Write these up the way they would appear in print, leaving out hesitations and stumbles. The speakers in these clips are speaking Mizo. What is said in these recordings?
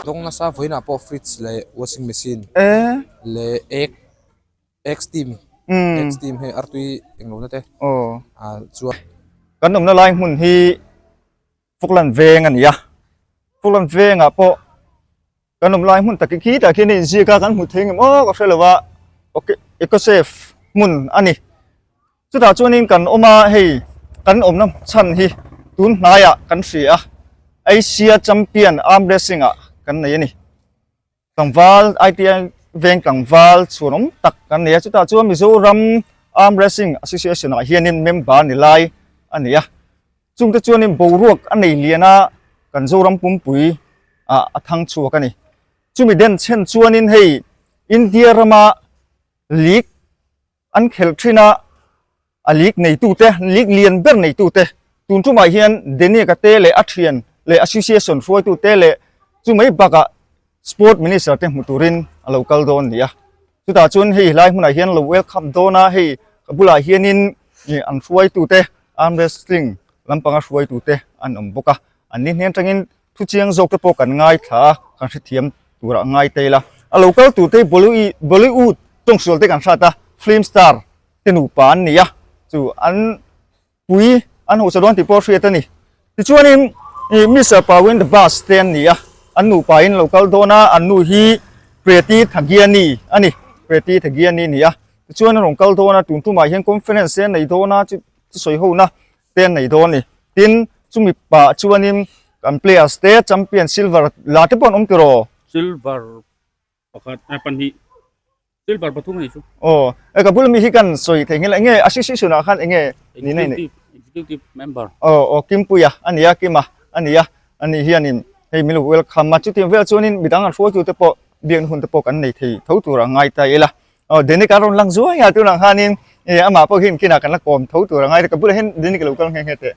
Dawng nasa vawiinah pawh fridge leh washing machine leh egg egg steam egg steam hei artui englo na te ah chuan. Kan awmna lai hmun hi Falkland veng a ni a, Falkland vengah pawh kan awm lai hmun tak khi tah khian a inziak a kan hmu thei ngem aw ka hre lo a ok ecosave hmun a ni chutah chuanin kan awm a hei kan awmna chhan hi tun hnaiah kan hria a Asia champion arm wrestling ah kan nei a ni tlangval I_T_I veng tlangval chhuanawm tak kan nei a chutah chuan Mizoram arm wrestling association ah hianin member ni lai a ni a. Chungte chuanin boruak a nei lian a, kan Zoram pumpui ah a thang chhuak a ni. Chumi den chhen chuanin hei India rama league an khelh thin a, a league neitute, league lian ber neitute tun tumah hian Deniaka te leh a thian leh association hruaitute leh chumai bakah Sport Minister te hmu turin a lo kal dawn a ni a. Chutah chuan hei helai hmunah hian lo welcome dawn a, hei ka bulah hianin ih an hruaitute arm wrestling lampanga hruaitute an awm bawk a. An ni hnen atangin thu chiang zawk te pawh kan ngaithla a, kan hrethiam turah ngai ta ila. A lo kal tur te hi Bollywood tawngsual te kan hrat a, film star te nupa an ni a, chu an pui an hausa dawn tih pawh hriat a ni. Tichuanin ih Mister Parwin the Bus te an ni a, an nupa in lo kal dawn a, an nu hi Preti Thagiani a ni, Preti Thagiani a ni a. Tichuan a rawn kal dawn a, tun tumah hian conference te an nei dawn a, chu sawi hona te an nei dawn a ni. Tin, chumi pah chuanin kan players te champion silver la te pawh an awm tiraw? Silver pakhat, pahnih. Silver pathum a ni chu. Aw, e ka bul mi hi kan sawi thei nghel enge association ah khan enge ni nei nei. Executive member. Aw aw Kimpuia a ni a Kima a ni a ani hianin hei min lo welcome a chutiang vel chuanin midang an hruaitu te pawh biakna hun te pawh kan nei thei tho tur a ngai ta ila. Aw Denic a rawn lang zuai a tunah khanin e amah pawh hian kinah kan la kawm tho tur a ngai ta ka bulah hian Denic a lo kal nghe nghe teh.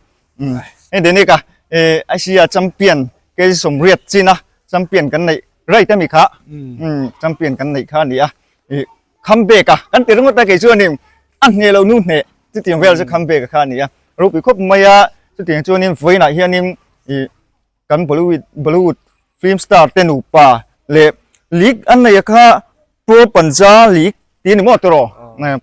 Hei Denic a e Asia champion KG 80 chin a champion kan neih right ami kha um champion kan neih kha a ni a ih comeback a kan ti ringawt a kei chuanin a hneh loh nu hneh chutiang vel chu comeback a kha a ni a ropui khawp mai a chutiang chuanin vawiinah hianin ih kan Bollywood Bollywood film star te nupa leh league an neih a kha Pro Panja League tih a ni maw tawh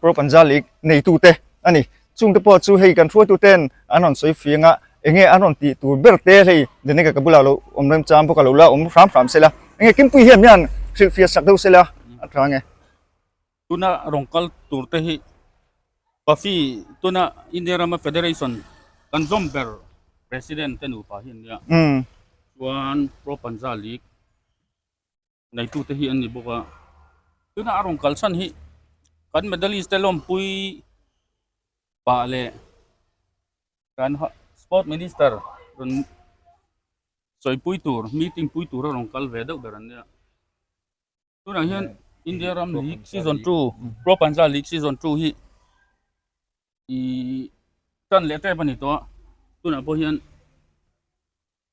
Pro Panja League neitu te a ni. Chungte pawh chu hei kan hruaitu ten an rawn sawi fiang a, enge an rawn tih tur ber te hei Danica ka bulah lo awm remchang bawk a lo la awm hram hram sela. Enge Kimpuii hian hian hrilhfiah sak deuh sela a tha nge. Tuna rawn kal tur te hi Pafi tuna India rama Federation kan zawm ber President te nupa hi an nia. Chuan Pro Panja League Neitute hi an ni bawk a, tuna a rawn kal chhan hi kan medalist te lawmpui pah leh kan sport minister rawn sawipui tur meeting pui tur a rawn kal ve deuh ber an nia. Tunah hian India ram league season 2 Pro Panja league season 2 hi ih tan leh tep a ni tawh a, tunah pawh hian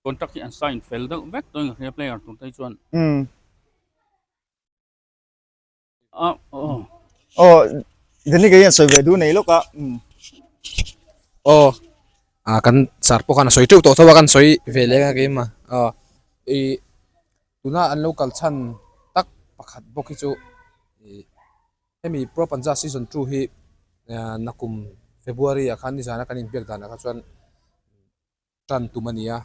Contract hi an sign fel deuh vek tawh in ka hria player tur te hi chuan. Umm. A aw. Aw Danny kei hian sawi ve duh nei lawk a. Umm. Aw a kan sar pawh khan a sawi teuh tawh tho a kan sawi ve leng a keimah aw ih tuna an lo kal chhan tak pakhat bawk hi chu ih hemi Pro Panja season 2 hi nakum February ah khan nizana kan inbiak danah kha chuan tan tum a ni a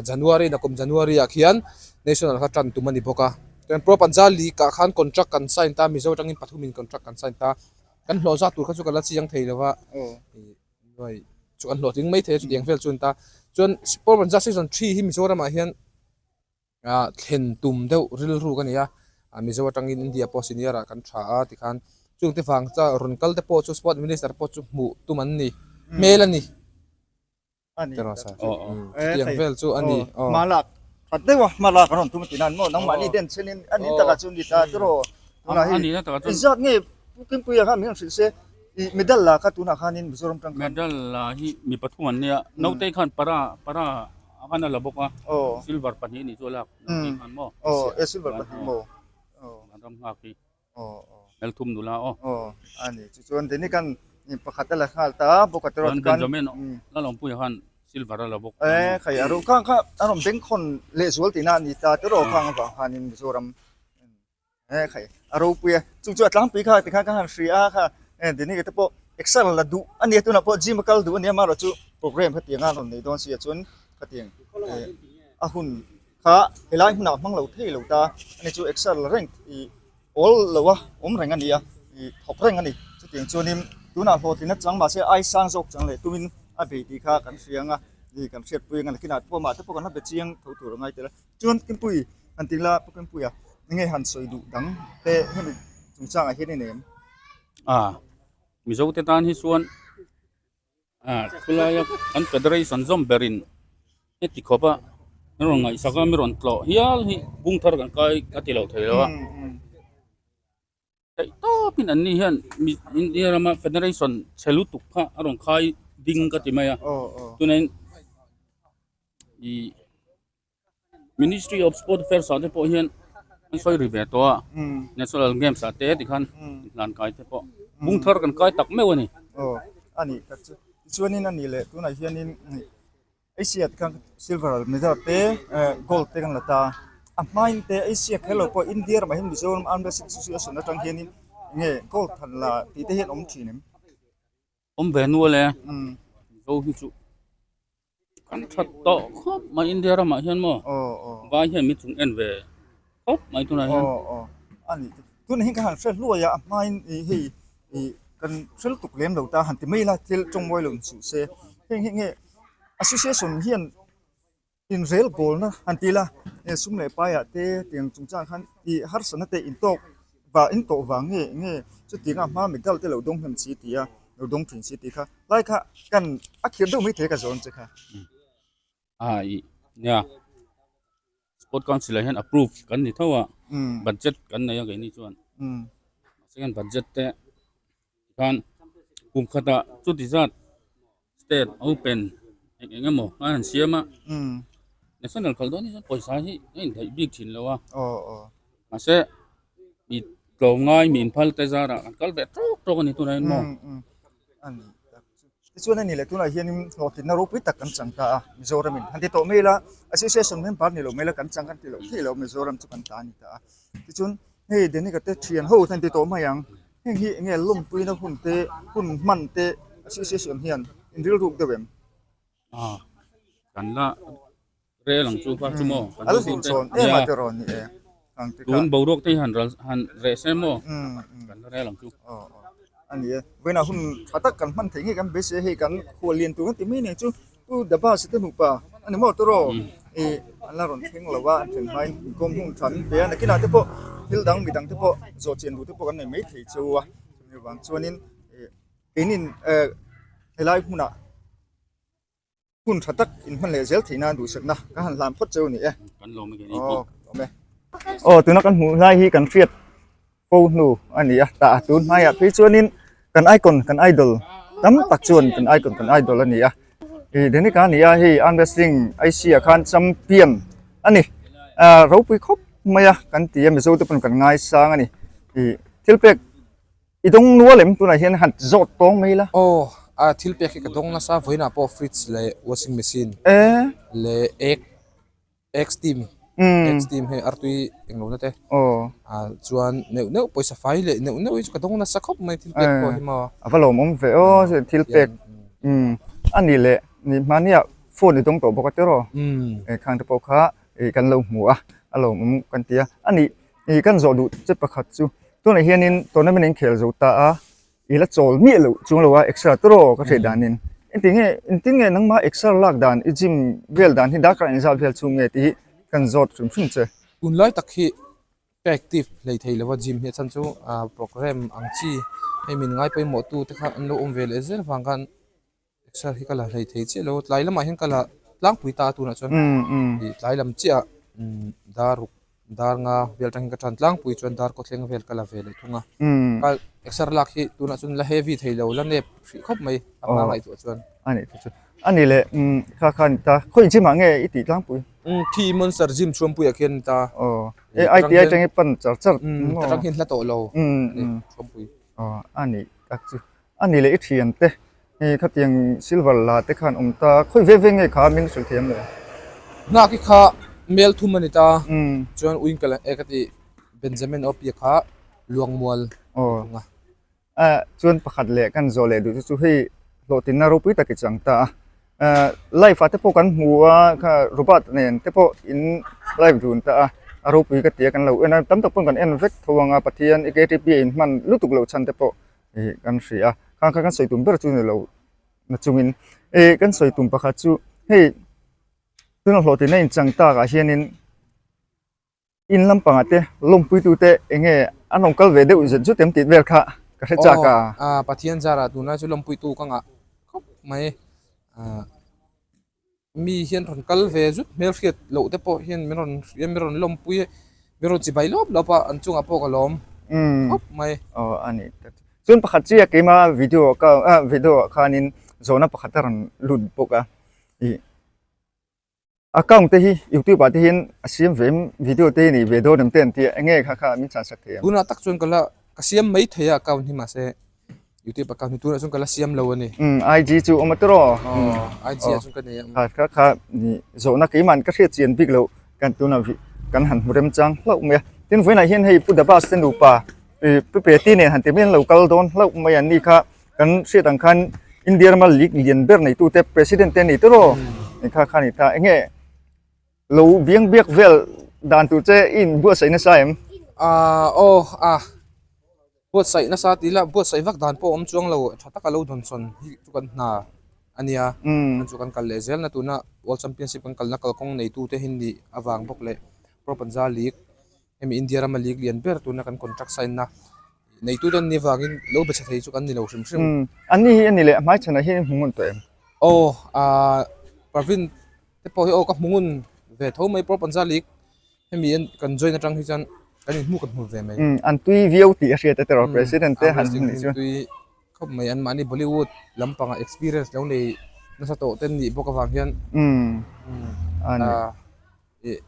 January nakum January ah khian national kha tan tum a ni bawk a chuan Pro Panja League ah khan contract kan sign ta Mizo atangin pathum in contract kan sign ta kan hlawh zat tur kha chu ka la chiang thei lo va nuai chu an hlawhtling mai thei a chutiang vel chu a ni ta chuan Pro Panja season 3 hi Mizoram ah hian ah thlen tum deuh rilru ka nei a ah Mizo atangin India pawh senior ah kan tha a tikhan chungte vang chuan rawn kal te pawh chu sport minister pawh chu hmuh tum an ni hmel a ni. ani chutiang vel chu ani hma lak that deuh a hma lak an rawn tum a ti nan maw nangmahni den chenin a ni takah chuan ni ta tiraw tunah hi engzat nge Pu Kimpuia khan min rawn hrilh se ih medal la kha tunah khanin Mizoram tang khan medal la hi mi pathum an nia nautei khan para para a khan a la bawk a silver pahnih anih chu a lak nautei khan maw aw e silver pahnih maw ram nghak hi Melthum nula aw. Aw a ni chu chuan Denikan pakhat a la nghal ta bawk a tiraw tikhan Benjamin Lalawmpuia khan. Silver a la bawk. E khai a ro kha kha a rawn bengkhawn lehzual tihna a ni ta tiraw khang avang khanin Mizoram e khai a ropui a chu chu a tlangpui kha tikhan ka han hria a kha e Deniga te pawh exer la duh a nia tunah pawh gym a kal duh a nia amaherawh chu program khatiang a rawn nei dawn sia chuan khatiang e a hun kha helai hmunah hmang lo thei lo ta ani chu exer la reng ih awl lo a awm reng a ni a ih thawk reng a ni chutiang chuanin tunah hlawhtlin a chang mahse ai sang zawk chang leh tumin a bei tih kha kan hria ang a ih kan hriatpui ang a nakinah pawh amah te pawh kan la be chiang tho tur a ngai tel a chuan Kimpuii han ti ila Pu Kimpuia enge han sawi duh dang te hemi chungchangah hian i nei em? A Mizo te tan hi chuan Khawlaia kan federation zawm berin heti khawp a min rawn ngaihsak a, min rawn tlawh hial hi bung thar kan kai ka ti lo thei lo a. Theih tawpin an ni hian India rama federation chhe lutuk kha a rawn khai ding ka ti mai a. Tunah ih Ministry of Sport Affairs ah te pawh hian an sawi ri ve tawh a, National Games ah te tikhan inhlan kai te pawh bung thar kan kai tak meuh a ni. Aw a nih tak chu. Tichuanin a nih leh tunah hianin Asia tikhan silver medal te gold te kan la ta a, a hmain te Asia kher lo pawh India ramah hian Mizoram Armed Wrestling Association atang hianin enge gold han la tih te hian awm thin em? Awm ve nual e, Mizo hi chu Kan that tawh khawp mai India ramah hian maw vai hian min chung en ve khawp mai tunah hian. Aw aw a nih chu tunah hian ka han hre hluai a a hmain ih hei ih kan hre lutuk lem lo ta han ti mai ila thil tawngmawi lo insuh se heng hi nge association hian inrel bawlna han ti ila sum leh paiah te tiang chungchang khan ih harsatna te intawk vah in tawh vang nge nge chutianga hma medal te lo dawng hnem si tih a lo dawng thin si tih kha lai kha kan a khirh deuh mai thei ka zawn che kha. A ih nia sport council ah hian approve kan ni tho a budget kan nei a keini chuan mahse kan budget te khan kum khatah chuti zat State open eng eng emaw a han siam a, national kal dawn hi chuan pawisa hi a indaih bik thin lo a, mahse mi tlawmngai mi inphal te zarah an kal ve tawk tawk a ni tunah hian maw. Tichuan a ni leh tunah hianin hlawhtlinna ropui tak kan chang ta a Mizoramin han ti tawh mai ila association member ni lo mai ila kan chang kan ti loh theih loh Mizoram chu kan ta a ni ta a tichuan hei Denika te thian ho han ti tawh mai ang. Heng hi enge lawmpuina hun te hun hman te association hian in rilruk deuh em? Ah, kan la rel ang chu kha chu maw? Kan la hlim chhawn em a tiraw ni e. Ang te kha. Tun boruak te hi han ral han reh se maw? Kan la rel ang chu. Aw aw a ni e. Vawiinah hun tha tak kan hman theih ngei kan beisei a hei kan khual lian tur kan ti mai nen chu Pu Dabas te nupa a ni maw tiraw? Ih an la rawn thleng lo a an thlen hmain inkawm hun tha min pe a nakinah te pawh thil dang midang te pawh zawh chian duh te pawh kan nei mai thei cheu a chumi vang chuanin ih keinin eh helai hmunah hun tha tak inhman leh zel theih nan duhsakna ka han hlan phawt cheu a ni e. Kan lawm e keini pawh. Aw kan lawm e. Aw tuna kan hmuh lai hi kan hriat fo hnu a ni a tah tun hmaiah phei chuanin kan icon kan idol tam tak chuan kan icon kan idol a ni a ih Denica a ni a hei arm wrestling IC ah khan champion a ni ah ropui khawp mai a kan ti a Mizo te pawn kan ngaisang a ni ih thil pek i dawng nual em tunah hian han zawt tawng mai ila. Aw a thil pek hi ka dawng nasa vawiinah pawh fridge leh washing machine leh egg. X team X team hei artui englo na te ah chuan neuh neuh pawisa fai leh neuh neuh hi chu ka dawng nasa khawp mai thil pek pawh hi maw a va lawmawm ve aw thil pek a ni leh ni hmania phone i dawng tawh bawk a tiraw khang te pawh kha ih kan lo hmu a a lawmawm kan ti a a nih ih kan zawh duh che pakhat chu tunah hianin tournament in khel zo ta a. I la chawl miah loh chuang lo a exer tawrh ka hriat danin engtin nge engtin nge nangmah exer lak dan i gym vel dan hi darkar engzat vel chhung nge tih hi kan zawt hrim hrim che. Tunlai tak hi ka active hlei thei lo a gym hi a chhan chu ah program ang chi hei min ngai pawimawh tu te kha an lo awm ve leh zel vang khan Exer hi ka la hlei thei chiah lo tlai lamah hian ka la tlangpui ta a tunah chuan ih tlai lam chiah dar ruk dar nga vel atangin ka tan tlangpui chuan dar kawthleng vel ka la ve leh thung a ka exer lak hi tunah chuan la heavy thei lo la nep hrih khawp mai a hma ngaihtuah chuan. A nih chu a ni leh kha kha a ni ta khawi gym ah nge i tih tlangpui? Khi monster gym chhuampuiah khian a ni ta. Aw e ITI atangin pan char char ta tang hian hla tawh lo a ni chhuampui. Aw a nih tak chu a ni leh i thiante. Hei khatiang silver la te khan awm ta khawi ve ve nge kha min hrilh thiam le. Nghak hi kha mel thum a ni ta chuan Winkle e ka ti Benjamin Opia kha Luangmual thung a. Chuan pakhat leh kan zawh leh duh chu chu hei hlawhtlinna ropui tak i chang ta a live ah te pawh kan hmu a kha Robert nen te pawh in live dun ta a a ropui ka ti a kan lo en a tam tak pawn kan en vek tho ang a Pathian i KTP a inhman lutuk loh chhan te pawh ih kan hria a khang kha kan sawi tum ber chu ni lo na chungin ih kan sawi tum pakhat chu hei tuna hlawhtlinna inchang takah hianin in lampangah te lawmpuitu te eng nge an rawn kal ve deuh zet zut em tih vel kha ka hre chak a. Aw Pathian zarah tunlai chu lawmpuitu ka ngah khawp mai ah mi hian rawn kal ve zut hmelhriat loh te pawh hian min rawn min rawn lawmpui min rawn chibai lawp lawp a an chungah pawh ka lawm khawp mai. Aw a ni tak chuan pakhat chiah keima video ka video ah khanin zawhna pakhat a rawn lut bawk a ih. Account te hi youtube ah te hian a siam ve em video te hi nei ve dawn em te an tia enge kha kha min chhan sak thei ang. Tunah tak chuan ka la ka siam mai thei a account hi mahse youtube account hi tunah chuan ka la siam lo a ni. Umm IG chu awm a tiraw. Aw IG ah chuan ka nei a. Kha kha kha ni zawhna keimah ka hriat chian bik loh kan tunah kan han hmu remchang hlauh mai a tin vawiinah hian hei Pu Dabas te nupa Pu Peti nen han ti mai an lo kal dawn hlauh mai a ni kha. Kan hriat ang khan India rama league lian ber neitute president te a ni tawh rawh engkha kha a ni ta enge lo biang biak vel dan tur che i in buatsaih nasa em? Aaa aw a buatsaih nasa tih ila buatsaih vak dan pawh a awm chuang lo tha taka lo dawnsawn hi chu kan hna a nia chu kan kal leh zel na tuna world championship kan kalna kalkawng neitute hi nih avang bawk leh Pro Punjab league hemi India rama league lian ber tuna kan contract sign na Neitu te an nih avangin lo be chhe thei chu kan ni lo hrim hrim. Umm, an ni hi a ni leh hmai chhanah hian hmu ngun tawh em? Aw, aah Pravin te pawh hi aw ka hmu ngun ve tho mai Pro Punjab League hemi an kan join atang hi chuan kan inhmu kan hmu ve mai. Umm, an tui viau tih a hriat a tiraw President te han hmu nih chuan. Tui khawp mai an mahni Bollywood lampangah experience lo nei nasa tawh te an nih bawk avang hian. Umm, a ni. Ih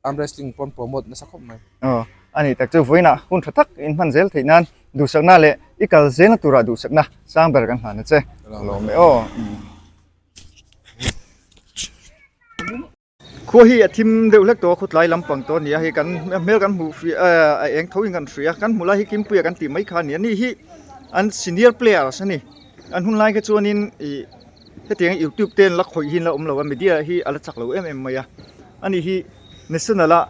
arm wrestling pawn promote nasa khawp mai. Aw a ni tak chu vawiinah hun tha tak in hman zel theih nan duhsakna leh i kal zelna turah duhsakna sang ber kan hlan a che. Lawm e aw. Khua hi a thim deuh hlek tawh a khawtlai lampang tawh a ni a hei kan hmel kan hmuh fiah a eng tho in kan hria kan hmuh lai hi Kimpuia kan tih mai kha a ni a ni hi an senior players a ni an hun lai kha chuanin ih Hetiang youtube te an la khawih hi an la awm lo a media hi a la chak lo em em mai a ani hi national a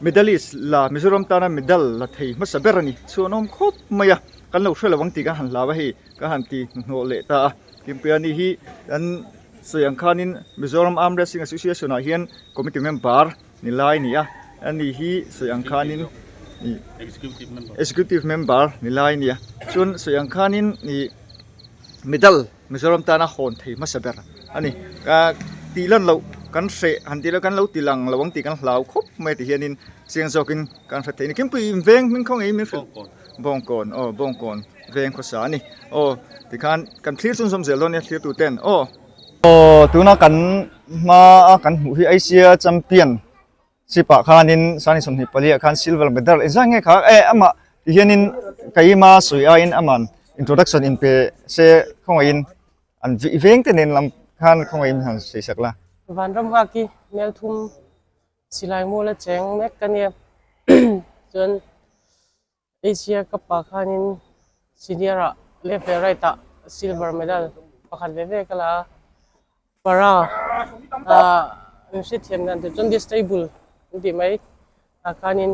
medalist la Mizoram tana medal la thei hmasa ber a ni chhuan awm khawp mai a kan lo hre lo ang tih kan han hlau a hei ka han ti hnuhnawh leh ta a Kimpuiani hi kan sawi ang khanin Mizoram Arm Wrestling Association ah hian committee member ni lai a ni a ani hi sawi ang khanin ih executive member ni lai a ni a chuan sawi ang khanin ih. Medal Mizoram tana hawn thei hmasa ber a ni. Ka tih lan loh kan hreh han tih loh kan lo ti lang lo ang tih kan hlau khawp mai ti hianin chiang zawkin kan hre thei a ni. Kimpuii in veng hming khaw ngei min hrilh Bawngkawn aw Bawngkawn veng khawsa a ni. Aw tikhan kan thlir chhunzawm zel dawn nia thlir tu ten aw. Aw tuna kan hma a kan hmuh hi Asia champion Chipah khanin Sani 24 ah khan silver medal engzah nge kha eh amah ti hianin keima sawi aiin aman introduction in pe se khawngaihin an veng te nen lam khan khawngaihin han sawi sak la. Vanram nghak hi Melthum silai mual a cheng mek ka nia chuan Asia Cup ah khanin senior ah left leh right ah silver medal pakhat ve ve ka la a. Para ah an hrethiam dan tur chuan disable an tih mai ah khanin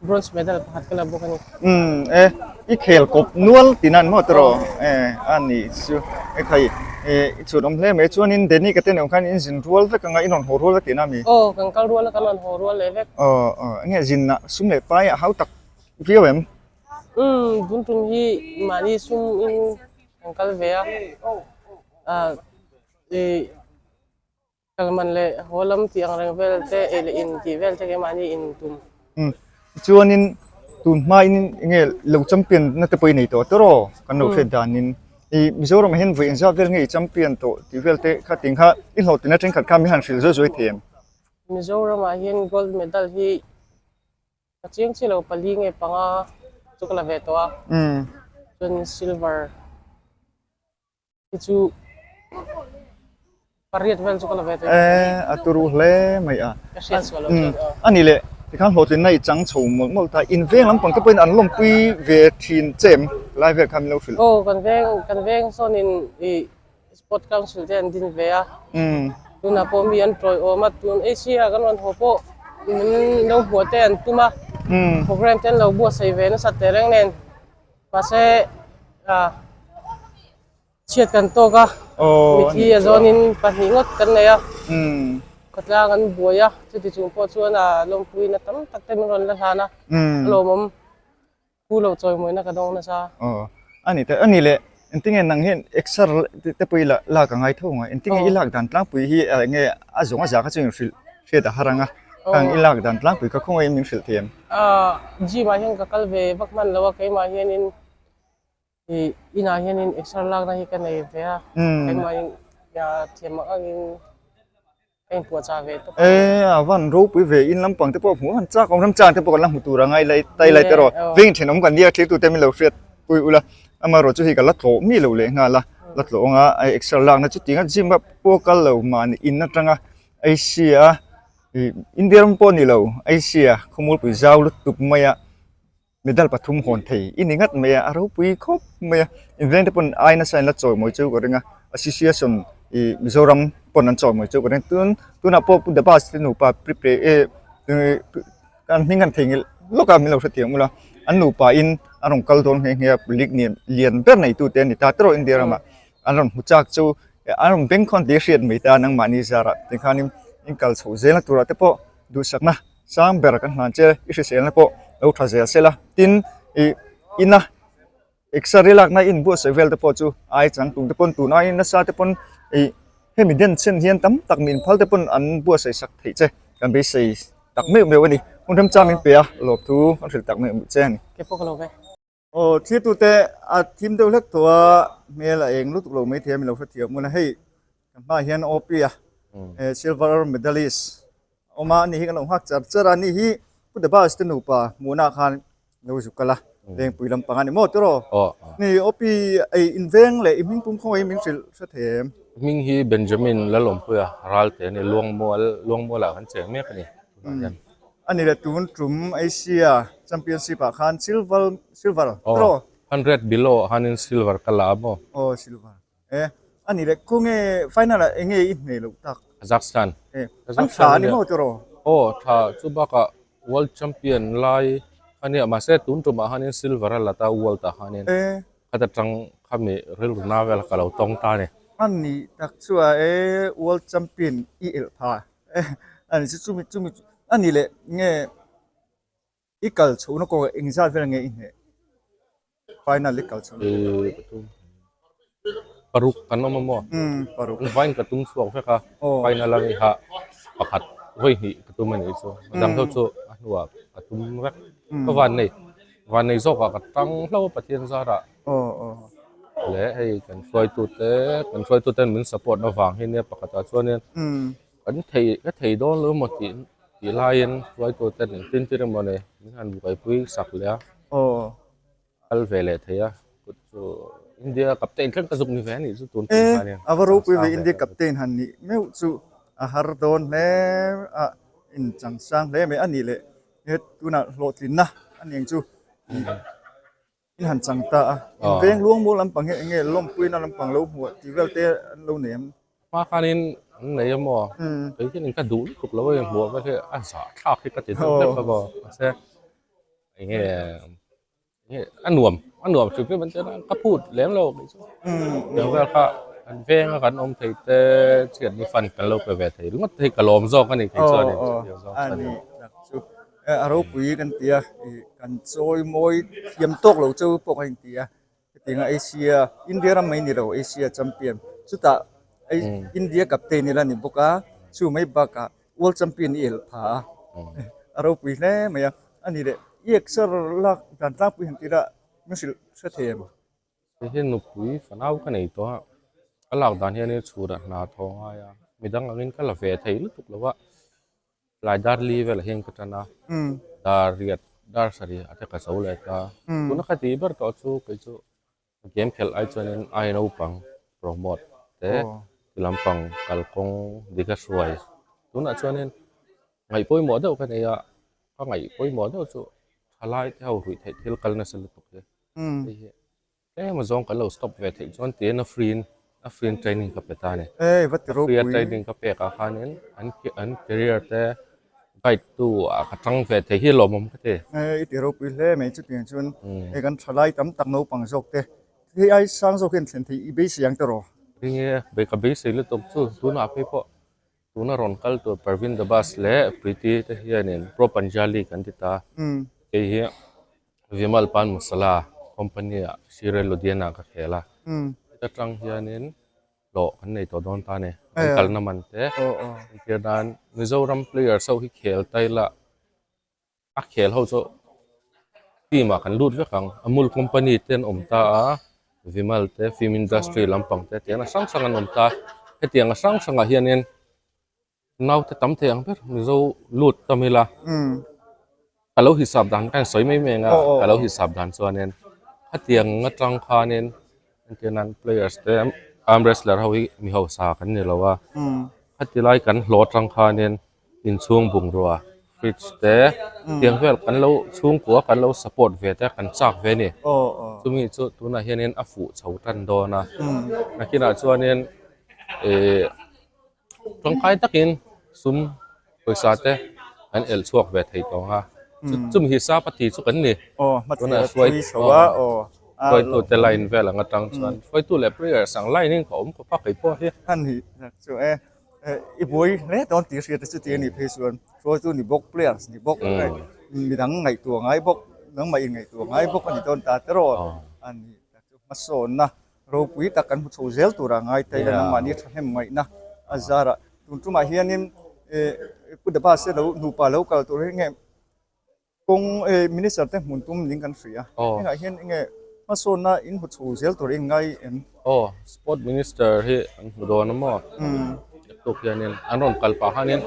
bronze medal pakhat ka la bawk a ni. Umm e i khel kawp nual tih nan maw tiraw e a ni chu e khai e i chhun awm hle mai chuanin Danny ka te nen khan in zin rual vek anga in rawn haw rual vek tihna a mi? Aw kan kal rual a kan rawn haw rual leh vek. Aw aw enge zinah sum leh pai a hau tak viau em? Umm tun tum hi mahni sum in kan kal ve a ah ih kal man leh haw lam tih ang reng vel te ei leh in tih vel te keimahni in tum. Umm chuanin tun hmain enge lo champion na te pawh i nei tawh tawh kan lo hriat danin ih Mizoram ah hian vawi engzat vel nge i champion tawh tih vel te kha ting kha i hlawhtlinna thenkhat kha mi han hrilh zuai zuai thei em? Mizoram ah hian gold medal hi Ka chiang chiah lo pali nge panga chu ka la ve tawh a chuan silver. Hi chu pariat vel chu ka la ve thei. Eh, a turu hle mai a. Ka hriat sual lo chuan aw. A ni le, tikhan hlawhtlinna i chang chho mawlh mawlh ta. In veng lampang te pawhin an lawmpui ve thin che em? Lai vel kha min lo hrilh. Aw, kan veng, kan veng sawnin i Sport Council te an din ve a. Tunah pawh mi an tawiawm a, tun Asia kan rawn haw pawh min lo hmuah te an tum a. Program te an lo buatsaih ve nasa tehreng nen. Mahse ah chhiat kan tawk a, mithi a zawnin pahnih ngawt kan nei a, khawtlang an buai a, chuti chung pawh chuan a lawmpuina tam tak te min rawn la hlan a, a lawmawm pu loh chawimawina ka dawng nasa. Aw, a ni ta, a ni le, engtinge nang hian exer te pawh i lak a ngai tho ang a, engtinge i lak dan tlangpui hi enge a zawng a za kha chu inhrilh hriat a har ang a, khang i lak dan tlangpui kha khawngaih min hrilh thei em? Ahh gym ah hian ka kal ve vak hman lo a keimah hianin ih inah hianin exer lakna hi ka nei ve a keimah in thiam ang angin ka inpuahchah ve tawp a. E a van ropui ve in lampang te pawh hmuh a han chak awm remchang te pawh kan la hmu tur a ngai lai tai lai te erawh veng thenawm kan nia thlir tute min lo hriat pui ula amaherawh chu hei ka la tlawh mi lo leh nghal a la tlawh anga exer lakna chuti anga gym a pawh kal lo mahni in atanga Asia Ih India ram pawh ni lo Asia khawmualpui zau lutuk mai a medal pathum hawn thei i ni ngat mai a a ropui khawp mai a inveng te pawn ai nasa in la chawimawi chu ka ring a association ih Mizoram pawn an chawimawi chu ka ring tun tunah pawh Pu Dabas te nupa prepare eh an hming an theihnghilh lawk a min lo hrethiam ula an nupa in an rawn kal dawn nghe nghe a league lian lian ber nei tute an ni ta tawrh India ramah an rawn hmu chak chu an rawn beng khawn tih a hriat mai ta nangmahni zarah tikhanin in kal chho zel na turah te pawh duhsakna sang ber kan hlan che i hriselna pawh lo tha zel sela tin ih ina exer lakna in buatsaih vel te pawh chu ai chang tum te pawn tun aiin nasa te pawn ih hemi den chen hian tam tak min phal te pawn an buatsaih sak theih che kan beisei tak meuh meuh a ni hun remchang min pe a lawmthu kan hrilh tak meuh meuh che a ni. Ke pawh ka lo ve. Aw thirtute a thim deuh hlek tawh a hmel a eng lutuk lo maithei a min lo hrethiam ngun a hei kan hmaah hian OP a eh silver medalist a awm a ani hi kan lo nghak char char a ani hi Pu Dabas te nupa hmuhna ah khan lo zuk kal a Lengpui lampang a ni maw tiraw ni OP ei inveng leh i hming pum khawngaih min hrilh hre thei em? Hming hi Benjamin Lalawmpuia Ralte a ni Luangmual Luangmualah kan cheng mek a ni tunah hian. A ni le tun tum Asia Championship ah khan silver silver tiraw? 100 below ah khanin silver ka la a maw? Aw silver e a ni le khawnge final ah enge i hneh loh tak? Kazakhstan. E an tha a ni maw tiraw? Aw tha chu bakah world champion lai a nia mahse tun tumah khanin silver a la ta world ah khanin khata tang khami rilru na vel ka lo tawng ta a ni. A nih tak chuan e world champion i elh pha A ni chu chumi chumi a ni leh nge i kal chhohna kawngah engzat vel nge i hneh final i kal chhohna kawngah Paruk kan awm a maw? Paruk. An vain ka tum chhuak vek a final a ni kha pakhat vawi hnih ka tum a nih chu a dang ho chu a hnuah ka tum vek ka van nei van nei zawkah ka tang hlauh a Pathian zarah leh hei kan hruaitute kan hruaituten min support avang hi nia pakhatah chuanin kan thei ka thei dawn lo emaw tih tih laiin hruaituten engtin tir emaw ni min han buaipui sak leh a kal ve leh thei a kut chu India captain thleng ka zuk ni ve a nih chu tun tum khan hian a va ropui ve India captain han nih meuh chu a har dawn hle a inchangsang hle mai a nih leh he tunah hlawhtlinna a ni ang chu. In han chang ta a, in veng luang mual lampang hi enge lawmpuina lampang lo hmuh tih vel te an lo nei em? Hma khanin an nei a maw? Kei hian ka duh lutuk lo a hmuh vel hi a zah thlak hi ka ti deuh hlek a maw? Mahse enge enge a nuam a nuam hrim hrim an ti a ka phut lem lo kei chu. Tiang vel kha kan veng a kan awm thei te chian ni fund kan lo pe ve thei ringawt te hi ka lawm zawk a ni kei chuan chutiang zawng chuan. Chu a ropui kan ti a ih kan chawi mawi thiam tawk lo chu pawh kan inti a hetianga Asia India ram mai ni lo Asia champion chutah India captain ila ni bawk a chu mai bakah world champion i elh pha a a ropui hle mai a a ni leh i exer lak dan tlangpui han tira min hrilh hre thei em? Hei hi nupui fanau ka nei tawh a a lak dan hian chhurah hna thaw ngai a midang angin ka la ve thei lutuk lo a. Tlai dar li velah hian ka tan a, dar riat dar sarih ah te ka zo leh ta. Tuna ka tih ber tawh chu kei chu game khelh ai chuanin ai naupang. promote te ti lampang kalkawng dik a hruai tunah chuanin ngaih pawimawh deuh ka nei a ka ngaih pawimawh deuh chu thalai te ho ruih theih thil kal nasa lutuk hi hei hi tlem a zawng kan lo stop ve theih chuan tiin a free in a free in training ka pe ta a ni a free a training ka pek ah khanin an an career te guide tu ah ka tang ve thei hi lawmawm ka ti. I ti ropui hle mai chutiang chuan hei kan thalai tam tak naupang zawk te hei ai sang zawk hian thlen theih i beisei ang tawh rawh. Enge ka beisei lutuk chu tunah phei pawh Tuna rawn kal tur Parveen Dabas leh Preeti te hianin Pro Panjali kan ti ta. Kei hi Vimal Pan Masala company ah Shire Ludhiana ka khel a. Heta tang hianin hlawh kan nei tawh dawn ta a ni. Kan kalna man te entir nan Mizoram players ho hi khel ta ila a khel ho chu team ah kan lut vek ang Amul company te an awm ta a Vimal te film industry lampang te tiang a hrang hrang an awm ta hetiang a hrang hrang ah hianin naute tam thei ang ber Mizo lut tam ila ka lo hisap dan ka sawi mai mai ang a ka lo hisap dan chuanin hetiang atang khanin entir nan players te arm wrestler ho hi mi hausa kan ni lo a heti lai kan hlawh atang khanin. inchhung bungrua fridge te tiang vel kan lo chhungkua kan lo support ve te kan chak ve a ni chumi chu tunah hianin a fuh chho tan dawn a nakinah chuanin ihh tangkai takin sum pawisa te an elh chhuak ve thei tawng a chumi hi sapa ti chu kan ni tunah hruai hruaitu te line vel ang atang chuan hruaitu leh prayers ang line in ka awm khawp a keipawh hi. I buai hle dawn tih hriat te chu ti a nih phei chuan hruaitu ni bawk players ni bawk midang ngaihtuah ngai bawk nangmah in ngaihtuah ngai bawk a ni dawn ta tiraw a ni tak chu hmasawnna ropui tak kan hmu chho zel tura ngai ta ila nangmahni thahnem ngaihna a zarah tun tumah hianin Pu Dabas te lo nupa lo kal tur hi nge Kawng eh minister te hmun tum ning kan hria. Hengah hian enge hmasawnna in hmu chho zel tur in ngai em? Aw, sport minister hi an hmu dawn a maw? Naktuk hianin an rawn kal pah khanin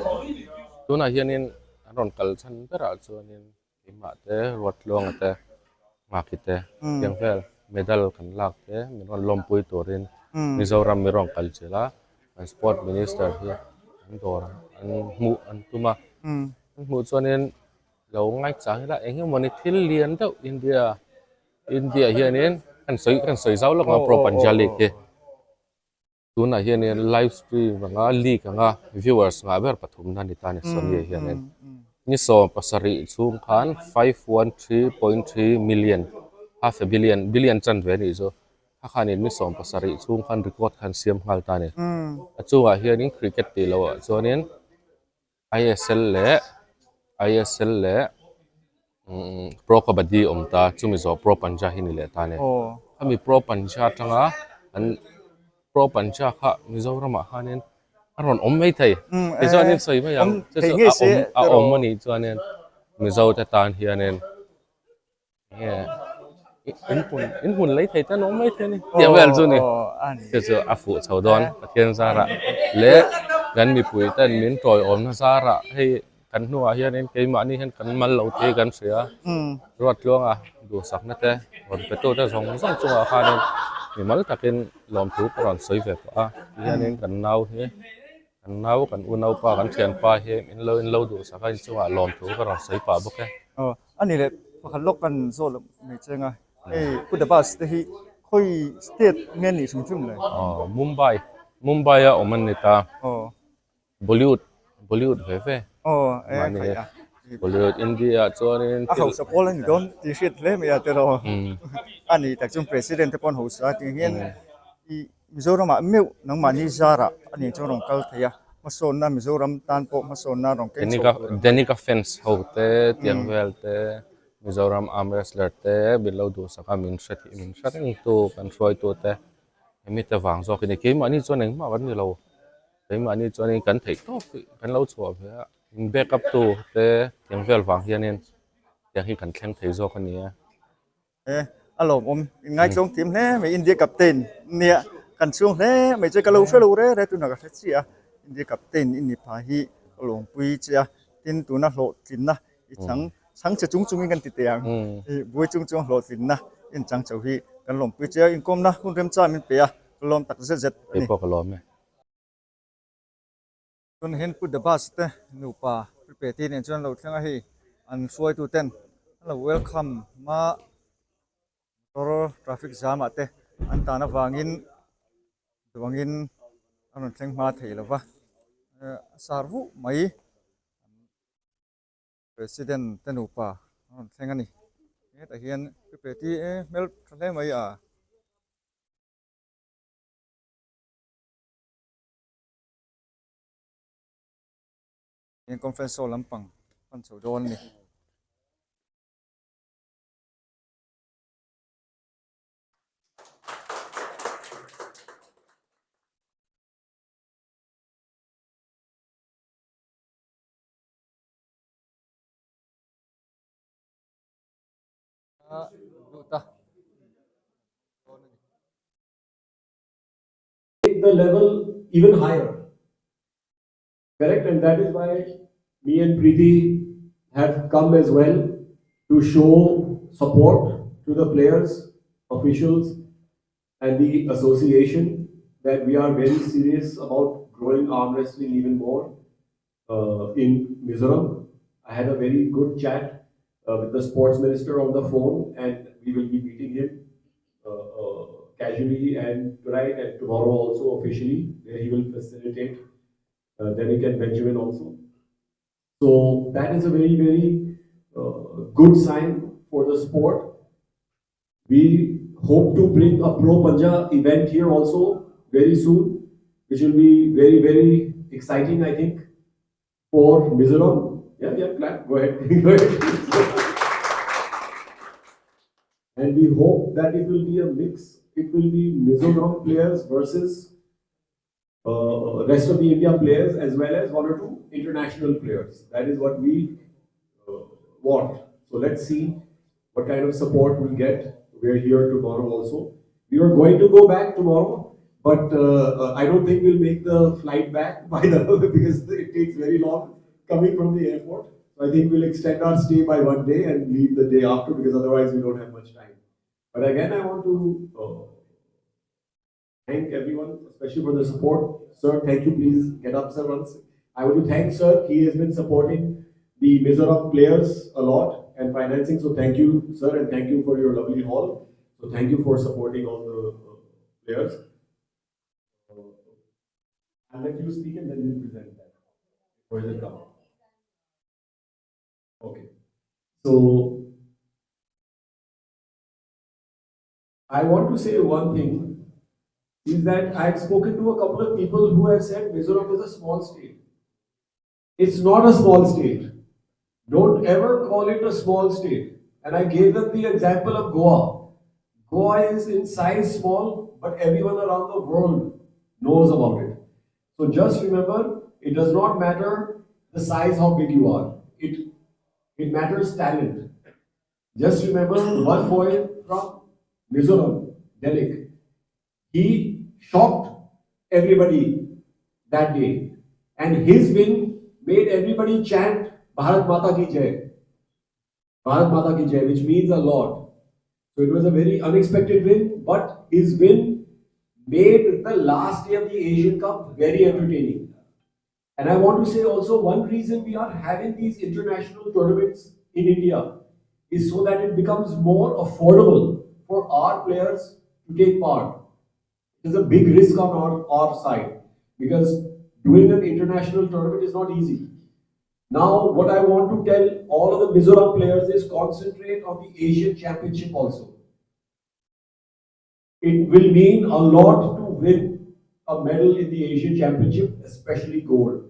tunah hianin an rawn kal chhan berah chuanin keimah te Ruatluanga te Nghakhi te tiang vel medal kan lak te min rawn lawmpui turin Mizoram min rawn kal chilh a, kan sport minister hi an dawr an hmuh an tum a. An hmuh chuanin lo ngaichang ila eng emawni thil lian deuh India India hianin kan sawi kan sawi zau lawk ang a Pro Punjab League hi tunah hianin live stream anga league anga viewers ngah ber pathumna a ni ta a ni Sony ah hianin ni 70 chhung khan 513.3 million half a billion billion chanve a nih chu a khanin ni 70 chhung khan record khan siam nghal ta a ni a chungah hianin cricket tih loh ah chuanin. ISL leh ISL leh umm Pro Kabaddi awm ta chumi zawh Pro Panja hi ni leh ta a ni. Khami Pro Panja atanga an Pro Panja kha Mizoramah khanin a rawn awm mai thei. Tichuanin sawi mai ang chu chu a awm a awm a nih chuanin Mizote tan hianin In hmun in hmun lei thei te an awm mai thei a ni tih vel chu ni chu chu a fuh chho dawn Pathian zarah leh kan mipui ten min tawiawmna zarah hei kan hnuah hianin keimahni hian kan mal lo tih kan hria Ruattluanga duhsakna te rawn pe tu te zawng zawng chungah khanin mimal takin lawmthu ka rawn sawi ve tawh a tihianin kan nau hi. Kan nau, kan unaupa, kan thianpa hi min lo in lo duhsak a, inchungah lawmthu ka rawn sawi pah bawk e. Aw, a ni leh pakhat lawk kan zawh loh mai cheng a, hei Pu Dabas te hi khawi state nge nih hrim hrim le? Aw, Mumbai, Mumbai a awm an ni ta. Aw. Bollywood, Bollywood ve ve. Aw, e khaih a. Bollywood, India ah chuanin A hausa pawl a ni dawn tih hriat hle mai a tiraw. A ni tak chuan President te pawh an hausa a tih hian i Mizoramah meuh nangmahni zarah a nih chuan rawn kal thei a, hmasawnna Mizoram tan pawh hmasawnna rawn keng chho tur a. Danica fans ho te, tiang vel te, Mizoram arm wrestler te min lo duhsak a, min hre min hre reng tu kan hruaitu te hemi te vang zawk a ni. Keimahni chuan engmah kan ni lo, keimahni chuanin kan theih tawp hi kan lo chhuah ve a, min back up tu te tiang vel vang hianin tiang hi kan thleng thei zawk a ni e. E a lawmawm in ngaitlawng thiam hle mai India captain nia kan chhung hle mai che ka lo hre lo re re tunah ka hre chiah a India captain i ni pha hi ka lawmpui che a tin tuna hlawhtlinna i chang chang che chung chungin kan ti teh ang i buai chung chung hlawhtlinna in chang chho hi kan lawmpui che a inkawmna hun remcha min pe a. lawm tak zet zet a ni. Keipawh ka lawm e. Tun hian Pu Dabas te nupa Pripeti nen chuan lo thleng a hei an hruaitu ten an lo welcome a motor traffic jam ah te an tan avangin duangin a rawn thleng hma thei lo va a sar vuh mai. President te nupa a rawn thleng a ni hetah hian Pripeti hmel tha hle mai a. Hian conference hall lampang pan chho dawn a ni. Lut a. Take the level even higher. Correct and that is why me and Preeti have come as well to show support to the players, officials and the association that we are very serious about growing arm wrestling even more uh, in Mizoram. I had a very good chat uh, with the sports minister on the phone and we will be meeting him uh, uh, casually and tonight and tomorrow also officially where he will facilitate uh, Derek and Benjamin also. So that is a very, very uh, good sign for the sport. We hope to bring a Pro Panja event here also very soon, which will be very, very exciting, I think, for Mizoram. Yeah, yeah, clap. Go ahead. Go ahead. and we hope that it will be a mix. It will be Mizoram players versus uh, rest of the India players as well as one or two international players. That is what we uh, want. So let's see what kind of support we get. We're here tomorrow also. We are going to go back tomorrow, but uh, uh, I don't think we'll make the flight back by the because it takes very long coming from the airport. So I think we'll extend our stay by one day and leave the day after because otherwise we don't have much time. But again, I want to uh, thank everyone, especially for the support. Sir, thank you. Please get up, sir, once. I want to thank sir. He has been supporting the Mizoram players a lot and financing. So thank you, sir, and thank you for your lovely hall. So thank you for supporting all the uh, players. Uh, I'll let you speak and then we'll present that. Where is it come? Okay. So I want to say one thing is that I have spoken to a couple of people who have said Mizoram is a small state. It's not a small state. Don't ever call it a small state. And I gave them the example of Goa. Goa is in size small, but everyone around the world knows about it. So just remember, it does not matter the size how big you are. It, it matters talent. Just remember one boy from Mizoram, Derek. He shocked everybody that day. And his win made everybody chant Bharat Mata Ki Jai. Bharat Mata Ki Jai, which means a lot. So it was a very unexpected win, but his win made the last day of the Asian Cup very entertaining. And I want to say also one reason we are having these international tournaments in India is so that it becomes more affordable for our players to take part. It is a big risk on our, our side because doing an international tournament is not easy. Now, what I want to tell all of the Mizoram players is concentrate on the Asian Championship also. It will mean a lot to win a medal in the Asian Championship, especially gold.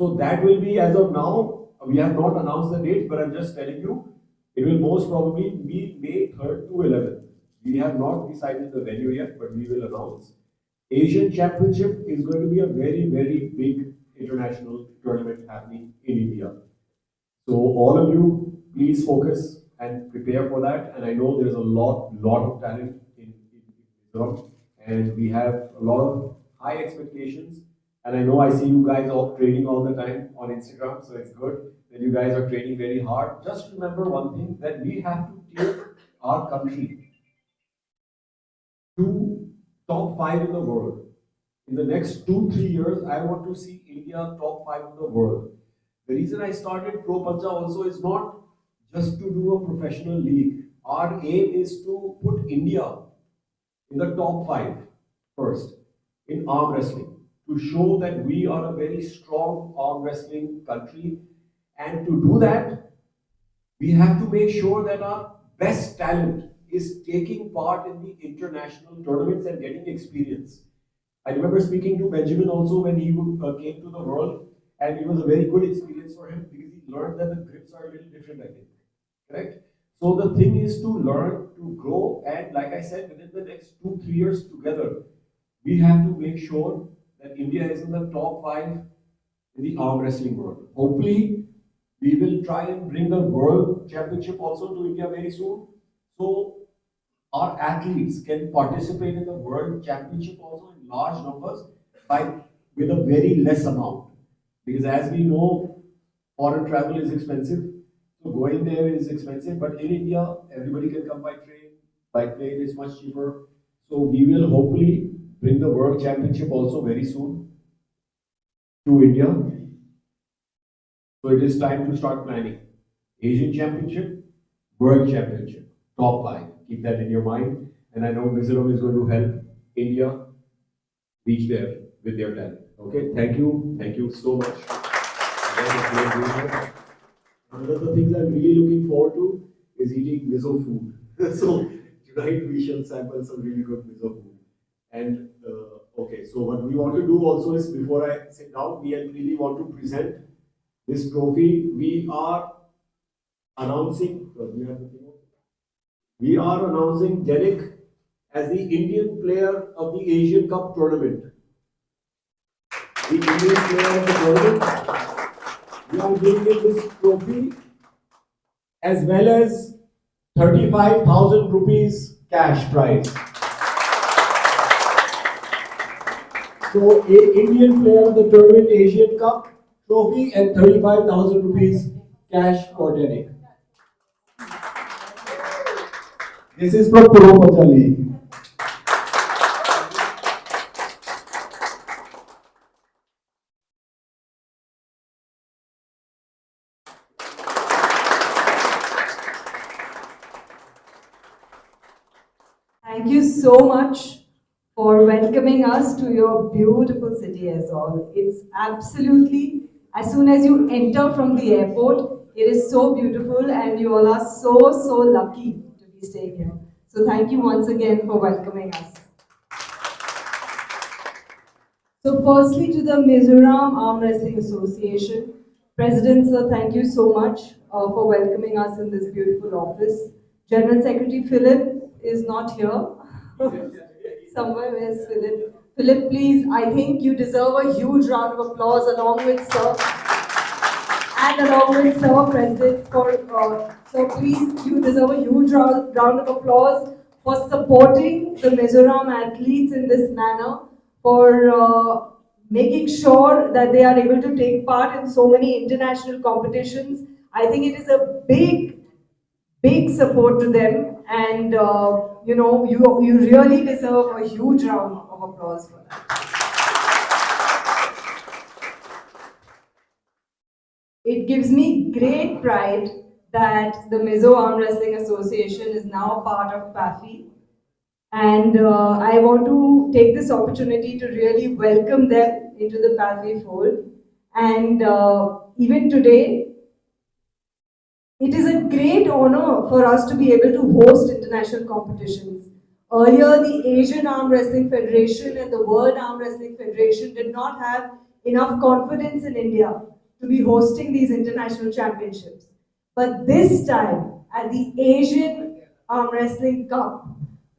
So that will be as of now, we have not announced the date, but I'm just telling you, it will most probably be May 3rd to 11th. We have not decided the venue yet, but we will announce. Asian Championship is going to be a very, very big international tournament happening in India. So all of you, please focus and prepare for that. And I know there's a lot, lot of talent in, in Mizoram, and we have a lot of high expectations. And I know I see you guys all training all the time on Instagram, so it's good that you guys are training very hard. Just remember one thing that we have to take our country to top 5 in the world. In the next 2-3 years, I want to see India top 5 in the world. The reason I started Pro Panja also is not just to do a professional league. Our aim is to put India in the top 5 first in arm wrestling, to show that we are a very strong arm wrestling country. And to do that, we have to make sure that our best talent is taking part in the international tournaments and getting experience. I remember speaking to Benjamin also when he came to the world, and it was a very good experience for him because he learned that the grips are a little different, I think. Correct? So the thing is to learn, to grow, and like I said, within the next 2-3 years together, we have to make sure that India is in the top 5 in the arm wrestling world. Hopefully, we will try and bring the World Championship also to India very soon. So our athletes can participate in the World Championship also in large numbers with a very less amount. Because as we know, foreign travel is expensive. So going there is expensive, but in India, everybody can come by train. By plane is much cheaper. So we will hopefully bring the World Championship also very soon to India. So it is time to start planning. Asian Championship, World Championship, top 5. Keep that in your mind. And I know Mizoram is going to help India reach there with their talent. Okay, thank you. Thank you so much. One of the things I'm really looking forward to is eating Mizo food. So tonight we shall sample some really good Mizo food. And what we want to do also is, before I sit down, we really want to present this trophy. We are announcing, we are announcing Denic as the Indian player of the Asian Cup tournament. The Indian player of the tournament. We are giving him this trophy as well as 35,000 rupees cash prize. So, a Indian player of the tournament, Asian Cup trophy, and 35,000 rupees cash for Denic. This is from Pro Panja League. Thank you so much for welcoming us to your beautiful city Aizawl. It's absolutely, as soon as you enter from the airport, it is so beautiful and you all are so, so lucky to be staying here. So thank you once again for welcoming us. So firstly, to the Mizoram Arm Wrestling Association, President sir, thank you so much for welcoming us in this beautiful office. General Secretary Philip is not here. Somewhere, where's Philip? Philip, please, I think you deserve a huge round of applause along with sir. And along with sir, President, for so please, you deserve a huge round of applause for supporting the Mizoram athletes in this manner, for making sure that they are able to take part in so many international competitions. I think it is a big, big support to them, and you really deserve a huge round of applause for that. It gives me great pride that the Mizo Arm Wrestling Association is now part of PAFI. And I want to take this opportunity to really welcome them into the PAFI fold. And even today, it is a great honor for us to be able to host international competitions. Earlier, the Asian Arm Wrestling Federation and the World Arm Wrestling Federation did not have enough confidence in India to be hosting these international championships. But this time, at the Asian Arm Wrestling Cup,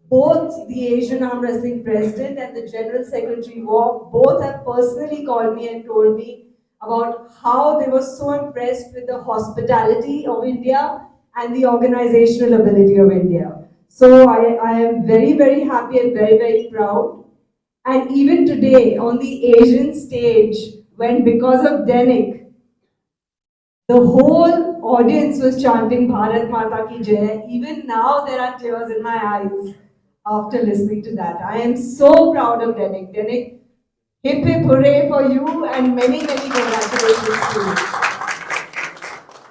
both the Asian Arm Wrestling President and the General Secretary both have personally called me and told me about how they were so impressed with the hospitality of India and the organizational ability of India. So I am very, very happy and very, very proud. And even today on the Asian stage, when because of Denic, the whole audience was chanting Bharat Mata Ki Jai. Even now there are tears in my eyes. after listening to that. I am so proud of Denik. Denik, hip hip hooray for you and many, many congratulations to you.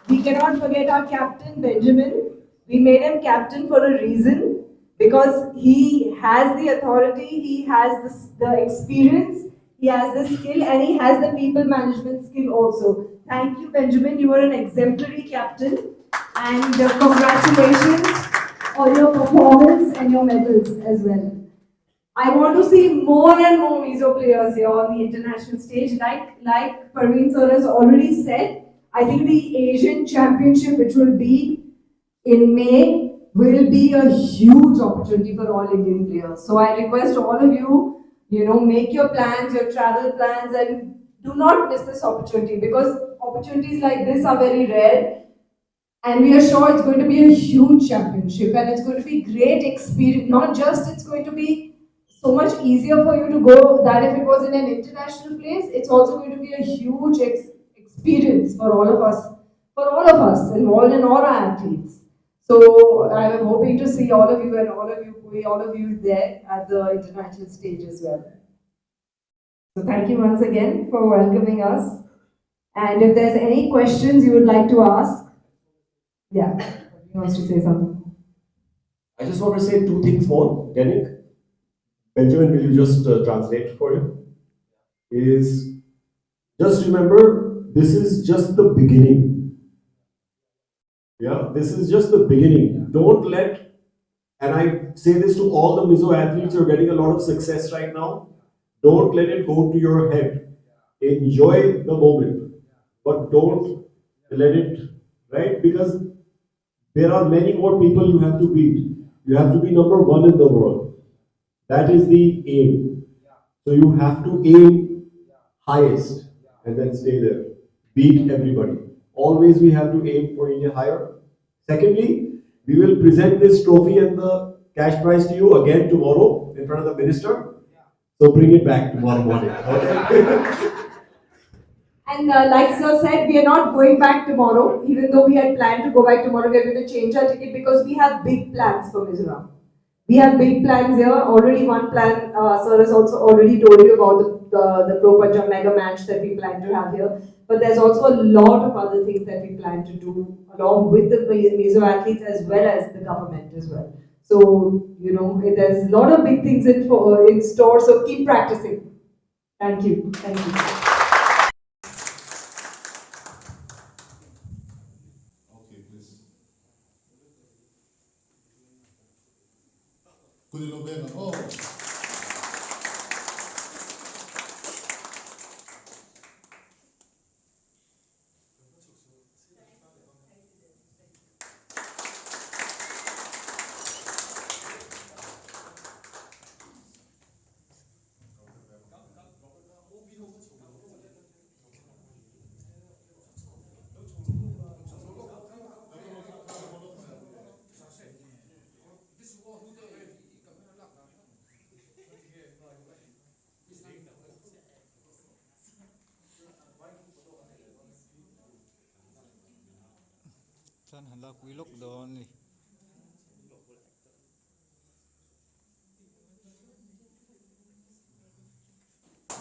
We cannot forget our captain, Benjamin. We made him captain for a reason because he has the authority, he has the, the experience, he has the skill, and he has the people management skill also. Thank you, Benjamin. You are an exemplary captain, and uh, congratulations on your performance and your medals as well. I want to see more and more Mizo players here on the international stage. Like like Parveen sir has already said, I think the Asian Championship, which will be in May, will be a huge opportunity for all Indian players. So I request all of you, you know, make your plans, your travel plans, and do not miss this opportunity because opportunities like this are very rare. And we are sure it's going to be a huge championship and it's going to be great experience. Not just it's going to be so much easier for you to go than if it was in an international place. It's also going to be a huge ex- experience for all of us, for all of us involved in all our athletes. So I am hoping to see all of you and all of you, Pui, all of you there at the international stage as well. So thank you once again for welcoming us. And if there's any questions you would like to ask, yeah, he wants to say something. I just want to say two things more, Denik. Benjamin, will you just translate for him? Is just remember, this is just the beginning. Yeah, this is just the beginning. Don't let, and I say this to all the Mizo athletes who are getting a lot of success right now, don't let it go to your head. Enjoy the moment, but don't let it, right? Because there are many more people you have to beat. You have to be number one in the world. That is the aim. So you have to aim highest and then stay there. Beat everybody. Always we have to aim for India higher. Secondly, we will present this trophy and the cash prize to you again tomorrow in front of the minister. So bring it back tomorrow morning. Okay? And uh, like sir said, we are not going back tomorrow, even though we had planned to go back tomorrow. We are going to change our ticket because we have big plans for Mizoram. We have big plans here. Already one plan, uh, sir has also already told you about the, the, the Pro Punjab mega match that we plan to have here. But there's also a lot of other things that we plan to do along with the Mizo athletes as well as the government as well. So, you know, there's a lot of big things in, for, in store, so keep practicing. Thank you. Thank you. Okay, please. Kunilo Benga. Oh. Thlan han lak pui lawk dawn a ni.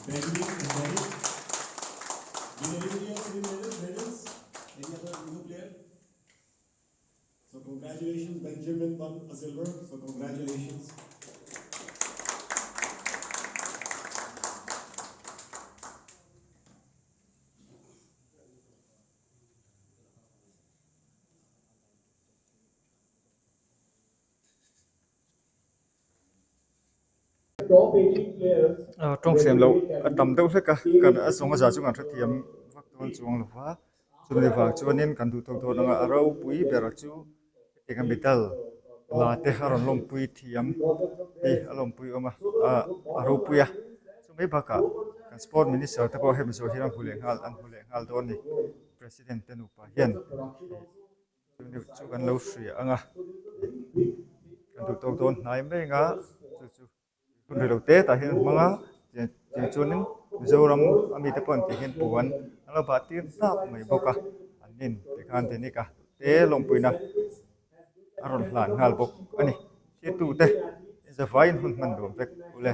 Benjamin and Denik. Did anybody else win medals? Medals? Any other Mizo player? So congratulations, Benjamin won a silver. So congratulations. Top 18 players tawng siam loh a tam deuh hlek a kan a zawng a za chu kan hrethiam vak dawn chuang lo va chumi vang chuanin kan duh tawk dawn anga a ropui ber chu hetiang a medal la te a rawn lawmpui thiam hi a lawmpui awm a ah a ropui a chumi bakah kan sport minister te pawh hemi zawh hian an hmu leh nghal an hmu leh nghal dawn a ni president te nupa hian. Chu kan lo hria ang a, kan duh tawk dawn hnai mai ang a, chu chu hun rei lo te tah hian an hmang a, tiang chuanin Mizoram a mite pawh an tih hian puan an lo bah tir hnap mai bawk a, an nin tikhan Denica te lawmpuina a rawn hlan nghal bawk a ni. Thirtute. Zavaiin hun hman nuam vek ule.